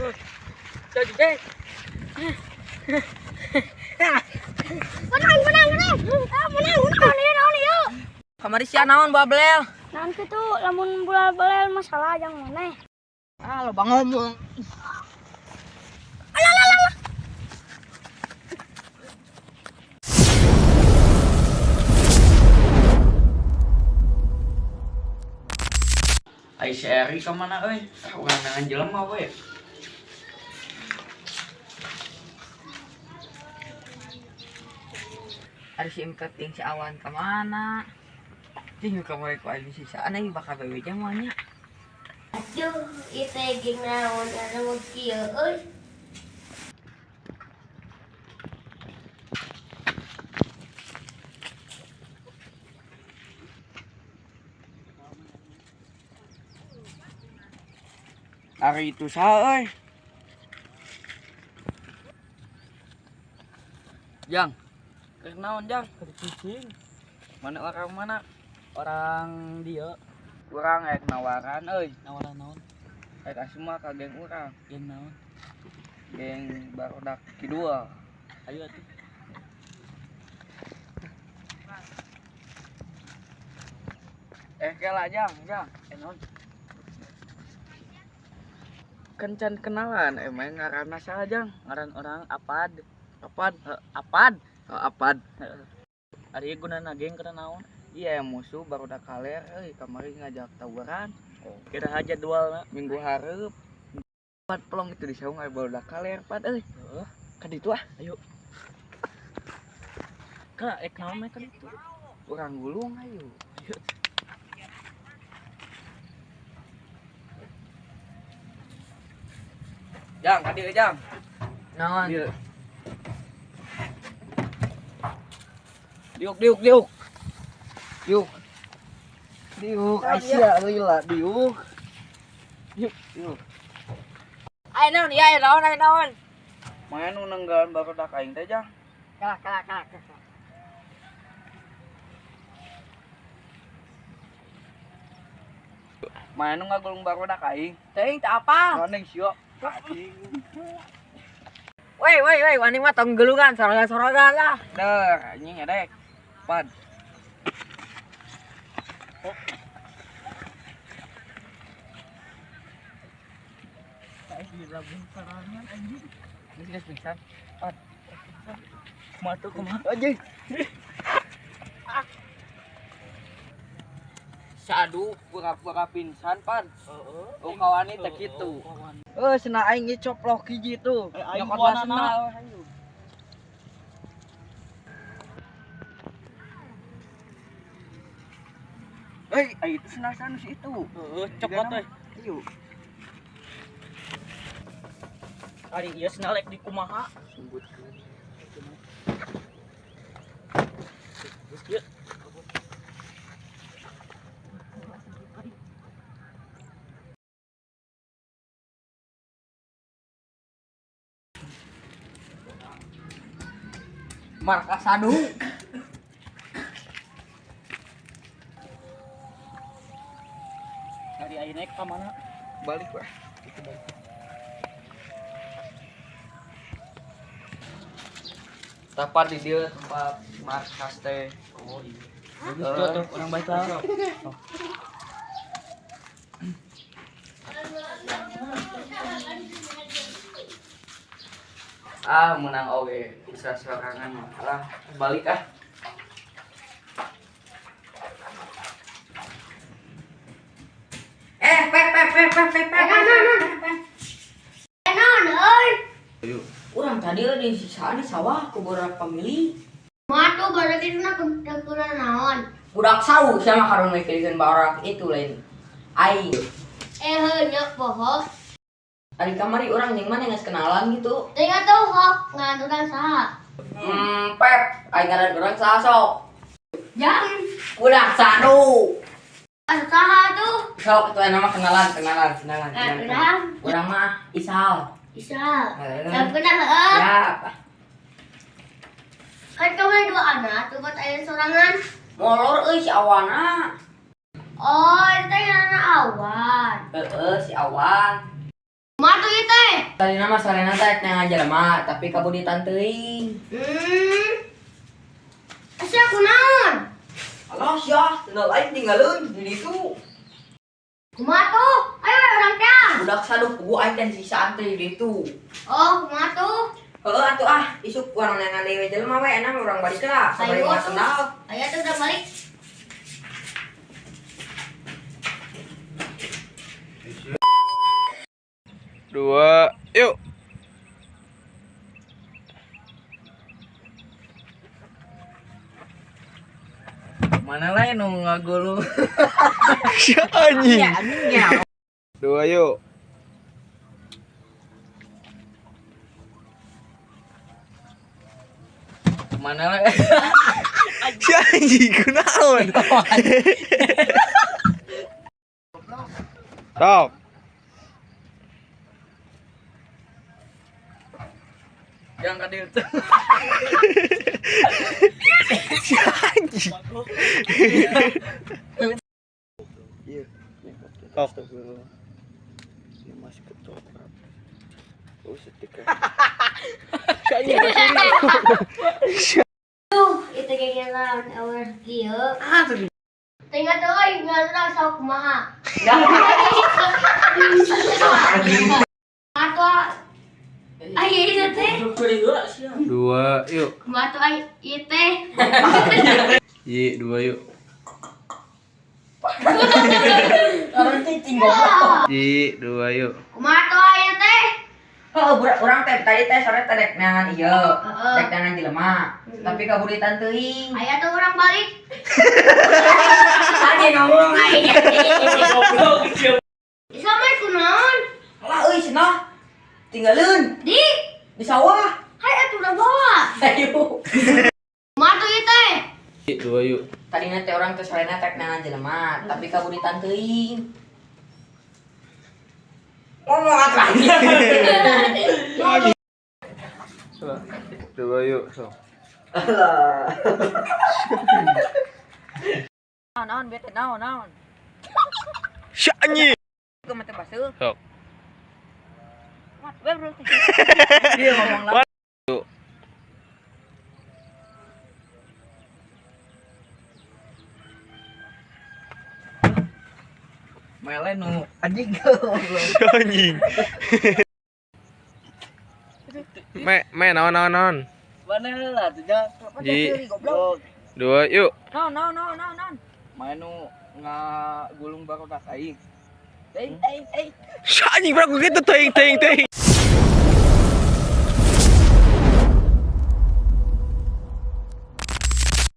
Jadi deh. Menang, menang, menang. Ah, menang, menang. Ieu naon ieu? Kamari sia naon bablel? Naon kitu lamun bola-bola masalah yang mana? Ah, lo ngomong. Alah, alah, alah. Ai si Eri ka mana euy? Ah, urang nangan jelema we. Ari si Empet jeung si Awan ka mana? Jeung kamari ku aing sisaan aing bakal bebeja moal nya. Aduh, ieu teh geng naon anu kieu euy. Ari itu saha euy? Jang. Keur naon, Jang? Keur cicing. Mana orang mana? Orang dia. Urang rek nawaran euy. Nawaran naon? Rek asup mah ka geng urang. Geng naon? Geng Barudak Kidul. Ayo atuh. Eh kela Jang, Jang. Eh naon? Kencan kenalan emang ngaranna saha Jang? Ngaran orang Apad. Apad? Apad. Oh, Apad. Ari gunana geng keur naon? Iya musuh barudak kaler euy kamari ngajak tawuran. Oh, kira jadwalna minggu hareup. Pat pelong itu di saung aya barudak kaler pat euy. Heeh. Ka ditu ah. Ayo. Ka ek naon mah ka ditu? Urang gulung ayo. Ayo. Jang, ka dieu Jang. Naon? Dieu. Diuk diuk diuk. Diuk. Diuk Aisyah lila diuk. Diuk diuk. Ayo naon, ya ayo naon, ayo naon. Main nu nenggalan barudak aing teh Jang. Kalah, kalah, kalah, kalah. Main nu ngagulung barudak aing. Teuing teu apa? Naon sia. Woi, woi, woi, wani mah tong gelungan, sorogan-sorogan lah. Der, anjing edek. Pad. Geus geus pingsan. Pad. Kumaha tuh kumaha? Anjing. Sadu pura-pura pingsan, Pan. Heeh. Oh, kawani teh kitu. Eh, cenah aing ge coplok hiji tuh. Eh, aing Nyokot buana sendal. Ayo. Eh, aing itu sendal sanus itu. Heeh, cokot euy. Ayo. Ari ieu sendal ek di kumaha? Sebutkeun. Geus kieu. Markas sadu. Ari ayeuna ka mana? Balik weh. Itu balik. Tapat di dia tempat markas teh. Oh iya. Bagus tuh tuh orang baik lah. Ah, menang oge bisa sorangan mah. Lah, balik ah. Eh, pep, pep, pep, pep, pep, pep. Eh naon euy? Urang tadi di sisaan di sawah ku budak pemilih. Kumaha tuh barudak itu na kuna naon? Budak sau sama karun mikirkeun barak itu lain. Aing. Eh heuh nya poho. Ari kamari urang jeung mana geus kenalan gitu. Teu atuh hok ngaran urang saha? Pep, aing ngaran urang saha sok? Jang. Budak sadu. Asa saha tuh? Sok itu nama kenalan, kenalan, kenalan, Eh, kenalan. urang Urang mah Isal. Isal. Heeh. Salam kenal heuh. Siap. Kan kamu dua anak tuh buat aya sorangan. Molor euy si Awana. Oh, itu teh ngaranna Awan. Heeh, si Awan. Kumaha tuh ieu teh? Tadi nama sarena teh neangan jelema, tapi kabuditan teuing. Asa kunaon? Alah sia, sendal aing tinggalin di ditu. Kumaha tuh? Ayo urang teh. Budak saduh pugu aing teh sisaan teh di ditu. Oh, kumaha tuh? Heeh atuh ah, isuk urang neangan deui we jelema we enak urang balik lah. Ayo Sabari mah atuh. sendal. Ayo tuh udah balik. Dua, yuk. Mana lain nu ngagulu. Si anjing. Ya, Dua, yuk. Mana lain? Si anjing kunaon? Stop. Jangan ka dieu. Si anjing. Tok. Tuh, itu geng lawan awal kieu. Ah, Tengah tuh euy, ngalah sok kumaha. Kumaha tuh? Ay, ieu teh. Dua, yuk. Kumaha tuh ay ieu teh? Y, dua, yuk. Orang cicing goblok. Y, dua, yuk. Kumaha tuh ay ieu teh? Heeh, budak urang teh tadi teh sore teh dek neangan ieu. Heeh. Dek neangan jelema, tapi kabuditan teuing. Aya tuh urang balik. Tadi ngomong aing. Bisa mah kunaon? Alah euy cenah. Tinggalin Di, di sawah. hai atuh urang bawa. Ayo. Kumaha tuh ieu teh? Y, dua, yuk. Tadi teh orang teh sorena tek neangan jelema, tapi kabuditan teuing. Ngomong atuh anjing. Dua, yuk. Sok. Naon naon bete naon naon. Si anjing. Kumaha teh baseuh. Sok. Mat, we bro. Dia ngomong lah. Yuk. Mele nu anjing. Si anjing. Me, me, naon, naon, naon. Mana lah tuh jangan. Y, Goblok. dua, yuk. Naon naon naon naon naon. Mana nu ngagulung baru aing. Teuing teuing teuing. Si anjing berapa gitu, ting, ting, ting.